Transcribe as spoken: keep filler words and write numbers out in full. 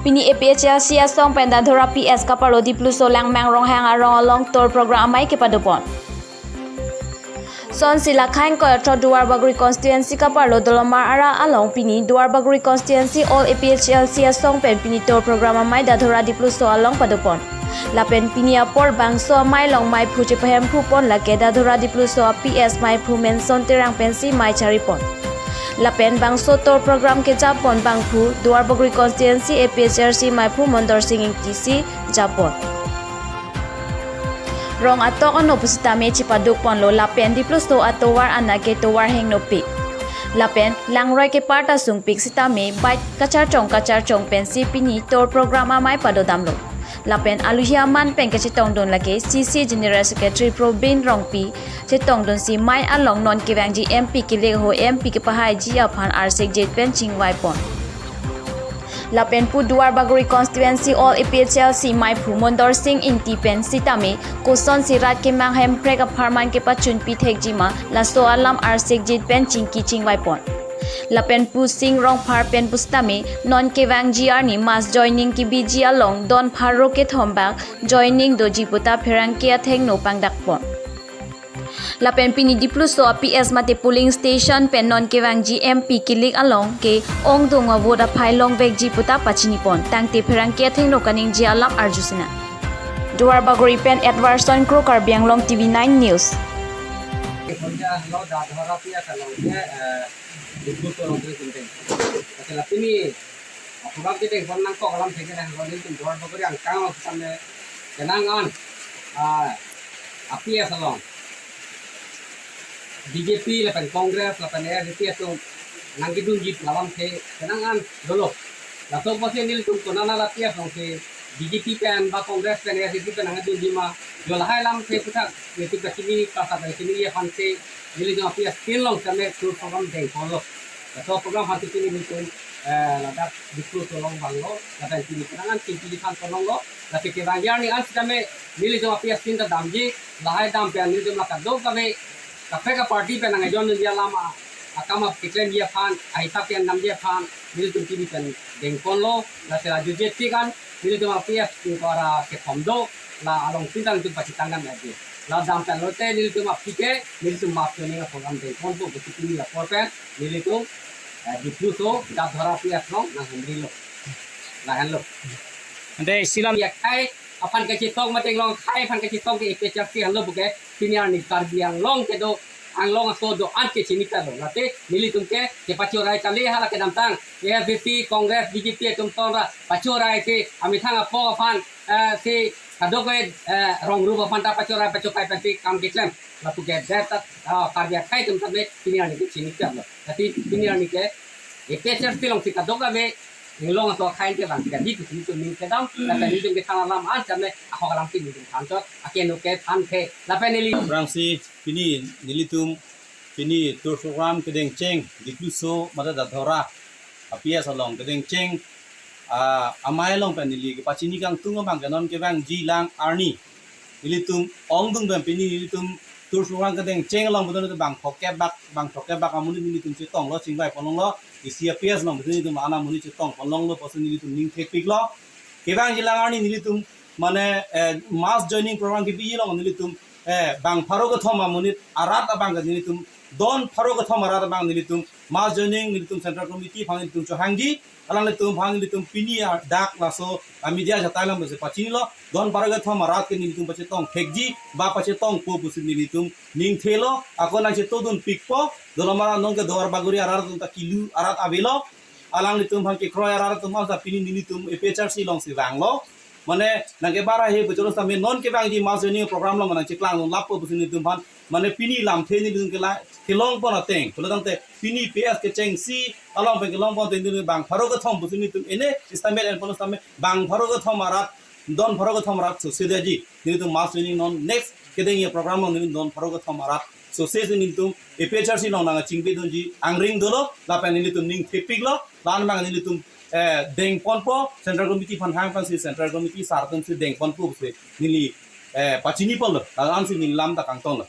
Pini A P H L C asong pen Dadhora P S kaparlo Dipluso Langmang Ronghang arong along tour program amei kepadopon. Sonsi la khain ko atro Duarbagori constituency kaparlo Dolomar ara along pini Duarbagori constituency all A P H L C asong pen pini tour program amei Dadhora Dipluso along padopon. Lapen pini apor bangso amei along meiphu chepahemphu pon lake Dadhora Dipluso a P S meiphu Menson Terang pensi mei charipon. Lapen bangso tour program kejapon bangphu Duarbagori constituency A P H L C meiphu Mondor Sing Ingti si japon. Rong atok ano pusitame chepaduk ponlo lapen Dipluso atovar anake tovar hengnopik. Lapen langroi kepar ta sungpik sitame bike kacharchong kacharchong pensi pini tour program amei padodamlo. Lapen aluhi aman pen kachetongdun lake C C General Secretary Probin Rongpi chetongdunsi mei along non kevangji M P kilik ho M P kepahaiji aphan arsik jit pen chingvaipon. Lapen pu Duarbagori constituency all A P H L C meiphu Mondor Sing Ingti pen sitame kosonsi rat kemang hemprek apharman kepachunpi thekjima laso alam arsik jit pen chingki chingvaipon. Lapen pu Sing Rongphar pen pusitame non kevangji arni mass joining kebiji along don pharo kethom bak joining doji puta pherangke athengno pangdakpon. Lapen pini Dipluso a P S mate polling station pen non kevangji M P kilik along ke ongdung a vote aphai longvekji puta pachinipon. Tangte pherangke athengno kaningje alam arjusina. Duarbagori pen Edwardson Kro, Karbi Anglong T V nine News. Sonja lo Dadhora P S along ke, eh, Dipluso along ke sinteng. Oke, la pini, ah, program kedengpon nangkok alamthe ke nang lo nelitum Duarbagori angkang along samne kenang an, ah, a P S along B J P lapen Congress lapen A I C C atum nangkedunji alamthe kenang an dolo. Laso apotsi nelitum konana la P S alongsi B J P pen ba Congress pen A I C C pen nangdunji ma, jo lahai alamthe puthak nelitum kachini kasa kachini aphansi nelitum a P S tin along samne tour program dengponlo. Laso program aphansi pini nelitum, eh, ladak Dipluso along vanglo, ladak pini kenang an chingki than ponlonglo, lasi kevangji arni an sitame nelitum a P S tin ta damji, lahai dam pen nelitum la kadokave kaprek aparty pen nangjoin dunji alam a, akam a keklemji aphan, ahisap pen damji aphan, nelitum pini pen dengponlo, lasi la jujepik an, nelitum a P S ingkoi ra kethom do, la along tin ta nelitum pachethang dam aji. La dam pen lote nelitum aphi ke, nelitum mass joining a program dengponpo pusi pini apor pen, nelitum, eh, Dipluso Dadhora P S along nanghumrilo. Lahenlo. Ante isi alam ya khai aphan kachetong mate inglong khai aphan kachetong ke A P H L C henlo puke pini arni Karbi Anglong kedo Anglong aso do-an ke chinitalo. Late nelitum ke kepachorai kali hala kedamtang A I C C, Congress, B J P atum ton ra pachorai si amethang apok aphan, eh, si kadokave, eh, rong rup aphan ta pachorai pachokai pensi kam keklem. Lapu ke det ta, ah, Karbi akhai atum tame pini arni ke chinitalo. Tapi pini arni ke A P H L C alongsi kadokave inglong aso akhai kevang kadi pusi nelitum ning kedam, lapen nelitum kethan alam an samne ahok alam pini nelitum thanchot, akeno ke thanthe, lapen neli. Aphrangsi pini nelitum pini tour program kedengcheng Dipluso mate Dadhora a P S along kedengcheng, ah, amei along pen neli kepachini kangtung abang ke non kevangji lang arni nelitum ongdung pen pini nelitum tour program kedengcheng along betul itu bang throkkep bak, bang throkkep bak amonit nelitum chetonglo, chingvai ponlonglo, isi a P S along betul nelitum ana amonit chetong ponlonglo pusi nelitum ning thekpiklo. Kevangji lang arni nelitum mane, eh, mass joining program kebi along nelitum, eh, bang pharo kethom amonit arat abang ke nelitum don pharo kethom arat abang nelitum mass joining nelitum Central Committee aphan nelitum chohangji, alanglitum aphan nelitum pini adak laso a media ajatai along pusi pachinilo, don pharo kethom arat ke nelitum pachetong thekji ba pachetongpo pusi nelitum ning thelo, ako nangchetongdun pikpo, Dolomar non ke Duarbagori arat atum ta kilu arat avelo, alanglitum aphan kekroi arat atum ta pini nelitum A P H L C alongsi vanglo. Mane nangkebar ahe bocholo sitame non kevangji mass joining program along mane cheklang longlapo pusi nelitum aphan. Mane pini lamthe nelitum kela kelong pon ateng. Pulo tangte pini P S kechengsi along pen kelong pon ateng nelitum bang pharo kethom pusi nelitum ene estimate en ponlo sitame bang pharo kethom arat, don pharo kethom arat sose detji. Nelitum mass joining non next kedengji program along nelitum don pharo kethom arat sose si nelitum A P H L C along nangchingbidunji angring dolo, lapen nelitum ning thepiklo, la-an abang nelitum, eh, dengponpo, Central Committee aphan hang pensi Central Committee sar atumsi dengponpo pusi neli, eh, pachini ponlo, la-ansi neli lam ta kangtonlo.